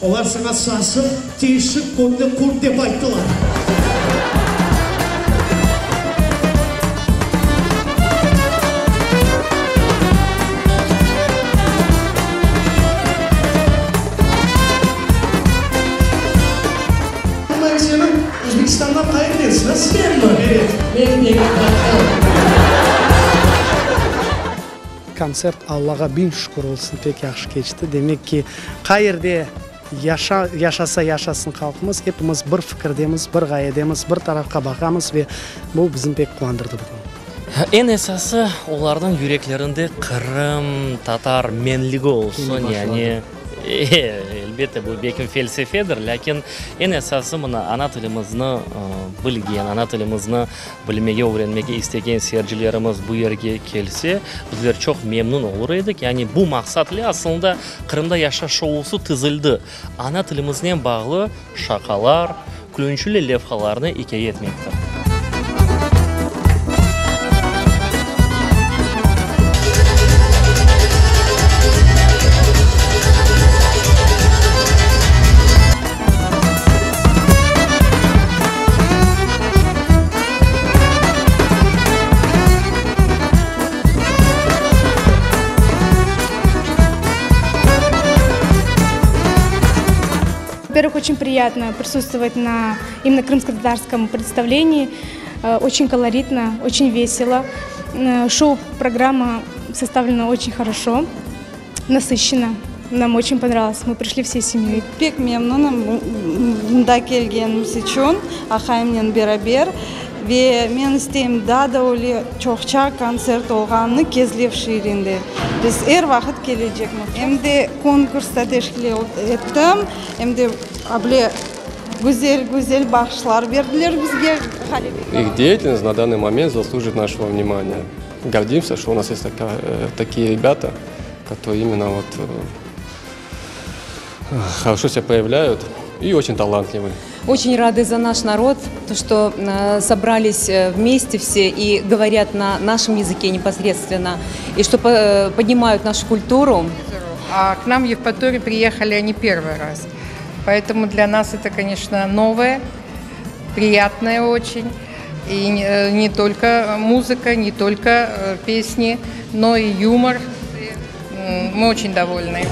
Olar saña sasıq, teşik kötlü qurt dep ayttılar. Özbekistandan qayerdensiñiz? Menmi? Evet. Men Degirmandan. Kontsert Allağa biñ şükür olsun pek yahşı keçti. Demek ki, qayerde yaşa yaşasa yaşasın halqımız, epimiz bir fikirdemiz, bir ğayedemiz, bir tarafqa baqamız ve bu bizni pek quvandırdı bugün. Eñ esası, olarnıñ yüreklerinde qırımtatar menligi olsun, yani. Elbette, bu belkim felsefedir, lâkin eñ esası mına ana tilimizni bilgen, ana tilimizni bilmege, ögrenmege istegen seyircilerimiz bu yerge kelse, bizler çoq memnün olur edik. Yani bu maqsat ile aslında Qırımda yaşa şousı tizildi, ana tilimiznen bağlı şaqalar, külünçli levhalarnı ikâye etmektir. Во-первых, очень приятно присутствовать на именно крымско-татарском представлении. Э, очень колоритно, очень весело. Э, шоу-программа составлена очень хорошо, насыщенно. Нам очень понравилось. Мы пришли всей семьей. Pek memnunım mında kelgenimiz içün aqayımnen beraber ve men isteyim daa da öyle çoqça kontsert olğanını Kezlev şeerinde. Biz er vaqıt kelecekmiz. Em de konkursta teşkil ettim, em de able güzel güzel bahşışlar berdiler bizge. Их деятельность на данный момент заслуживает нашего внимания. Гордимся, что у нас есть такие ребята, которые именно вот хорошо себя проявляют и очень талантливы. Очень рады за наш народ, то, что собрались вместе все и говорят на нашем языке непосредственно, и что поднимают нашу культуру. А к нам в Евпаторию приехали они первый раз. Поэтому для нас это, конечно, новое, приятное очень. И не только музыка, не только песни, но и юмор. Мы очень довольны.